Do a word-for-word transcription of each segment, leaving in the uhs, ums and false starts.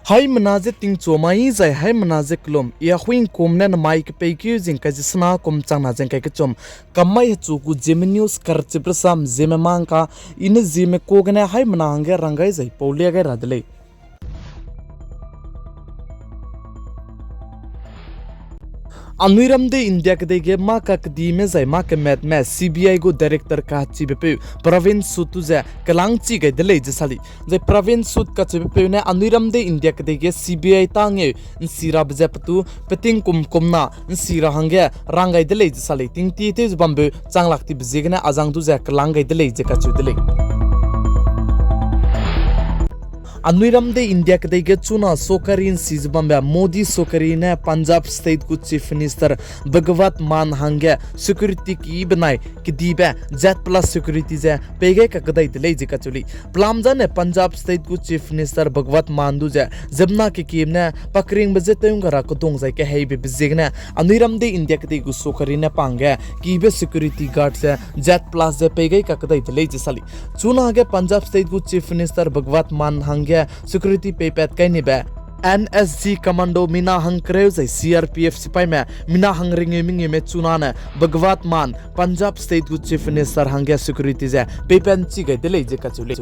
Haimena ze tingchu mai zai haimena ze kelum, i a huingkum ne namai kepeikeu zing kai ze sena kum changna zeng kai kechum, kammai hechu gu Zeme News karchip rasam Zeme mangka, i ne Zeme ka gene haimena hangge rang gai zai pau lia gai ra de lei. Anui ram dei India kedei ge mâ kakedime zai mâ kemetme C B I gu director kachibe peu Praveen Sood du ze kelangchi gai de lei ze sali. Zai Praveen Sood kachibe peu ne anui ram dei India kedei ge C B I tâ ngeu ’nsi rabe ze petu peting kum kumna ’nsi ra hangge rang gai de lei ze sali. Tingtie tew ze bambe changlak tibe ziegene azang du ze kelang gai de lei ze kacheu de lei. Anui ram dei India kedei ge chuna sokari ’nsi ze bambe Modi sokari ne Punjab state gu Chief Minister Bhagwant Mann hangge security ki benai kedibe Z plus security ze pei gai kakedai de lei ze kacheu lei. Pelam zane Punjab state gu Chief Minister Bhagwant Mann du ze ziemmena kekieme ne pa keringbe je tew ’ngga ra kedung zai keheibe be ziegene anui ram dei India kedei gu sokari ne pa hangge kibe security guard ze Z plus ze pei gai kakedai de lei ze sali. Chunage Punjab state gu Chief Minister Bhagwant Mann hangge security peipat kai nibe N S G commando mina hangkereu zai C R P F sipaime mina hangringeu mengeume chunane Bhagwant Mann Punjab state gu Chief Minister hangge security ze peipat ’nchi gai de lei ze kacheu lei.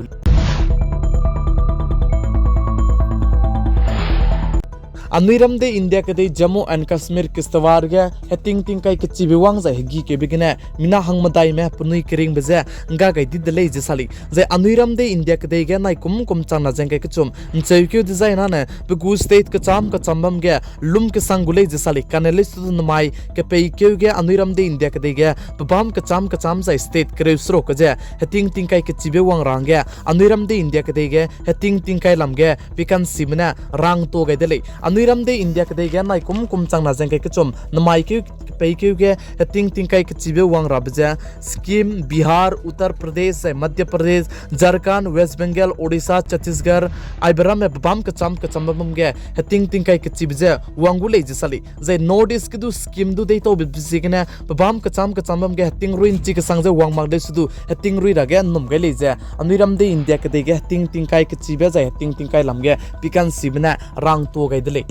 Anui ram dei India kedei Jammu and Kashmir Kishtwar ge heting tingkai kechibe wang zai hegikeube gene mina hangmedaime penui keringbe je ’ngga gai di de lei ze sali. Zai anui ram dei India kedei ge naikum kum changna zeng kai kechum ’ncheukeu dezaine pe gu state kecham kecham bam ge lum kesang gu lei ze sali. Kane lesu du namai kepeikeu ge anui ram dei India kedei ge pebâm kecham kecham zai state kereu seruk ke ze heting tingkai kechibe wang ra hangge anui ram dei India kedei ge heting tingkai lam ge pikansibe ne rangtua gai de lei. Anui ram dei India kedei ge naikum kum changna zeng kai kechum namai keu kepeikeu ge heting tingkai kechibe wang rabe ze Sikkim, Bihar, Uttar Pradesh zai Madhya Pradesh, Jharkhand, West Bengal, Odisha, Chhattisgarh, aibe ramme pebâm kecham kecham bam ge heting tingkai kechibe ze wang gu lei ze sali. Zai North East ke du Sikkim du deitaube be ziegene pebâm kecham kecham bam ge heting rui ’nchi kesang ze wang mak dei su du heting rui ra ge ’nnum gai lei ze anui ram dei India kedei ge heting tingkai kechibe zai heting tingkai lam ge pikansibe ne rangtua gai de lei.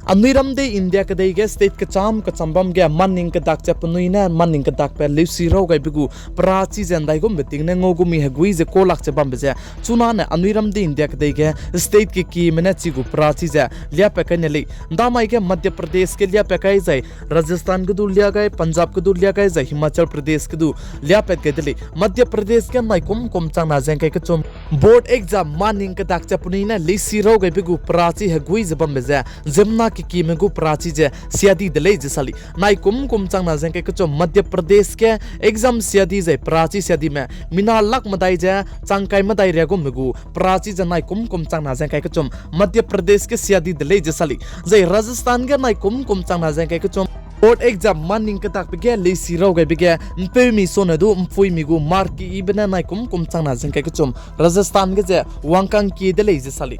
Anui ram dei India kedei ge state kecham kecham bam ge maning kedak ze penui ne maning kedakbe leusi raw gaibe gu perachi ze ’ndaigumbe ting ne ngau gu mi hegui ze kaulak ze bambe ze chunane anui ram dei India kedei ge state kekieme ne chi gu perachi ze liapat kai ne lei. ’Ndamai ge Madhya Pradesh ge liapat kai zai Rajasthan ge du lia gai, Punjab ge du lia gai zai Himachal Pradesh ge du liapat gai de lei. Madhya Pradesh ge naikum kum changna zeng kai kechum board exam maning kedak ze penui ne leusi raw gaibe gu perachi hegui ze bambe ze ziemmena kekieme gu perachi ze sia di de lei ze sali. Naikum kum changna zeng kai kechum Madhya Pradesh ge exam sia di zai perachi sia dime mina lak medai ze changkai medai riagumme gu perachi ze naikum kum changna zeng kai kechum Madhya Pradesh ge sia di de lei ze sali. Zai Rajasthan ge naikum kum changna zeng kai kechum board exam maning kedakbe ge leusi raw gaibe ge ’mpeumi sone du ’mpuimi gu mark keyibe ne naikum kum changna zeng kai kechum Rajasthan ge ze wangkang kie de lei ze sali.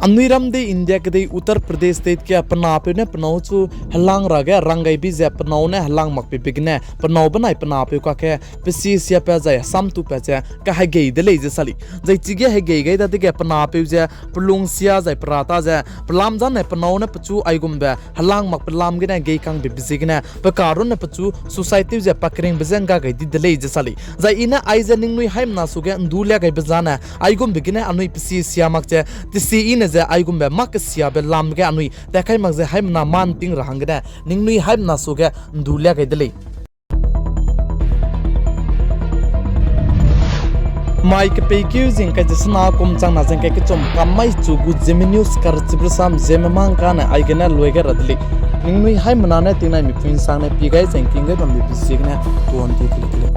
Anui ram dei India kedei Uttar Pradesh state ge penapeu ne penâu chu helang ra ge rang gaibe ze penâu ne helang makbe be gene penâu benai penapeu kakge pe sie siapat zai samtupat ze kahegei de lei ze sali. Zai chige hegei gai dadege penapeu ze pelung sia zai pera ta ze pelam zane penâu ne pechu aigumbe helang makbe lam gene geikangbe be ziegene pe karunne pechu suicide tew ze pa keringbe je ’ngga gai di de lei ze sali. Zai i ne aize ningnui haimena suge ’ndu lia gaibe zane aigumbe gene anui pe sie sia mak ze, tesi i ne ze aigumbe mâ kesiabe lam ge anui tat kai mak ze haimena mâ ’nting ra hanggene ningnui haimena suge ’ndu lia gai de lei. Mai kepeikeu zing kai ze sena kum changna zeng kai kechum kammai chu gu Zeme News karchip rasam Zeme mangkane aigene lui gai ra de lei. Ningnui haimena ne tingnai mipui ’nsangne pie gai zeng king gai bambe be ziegene tuan di de lei.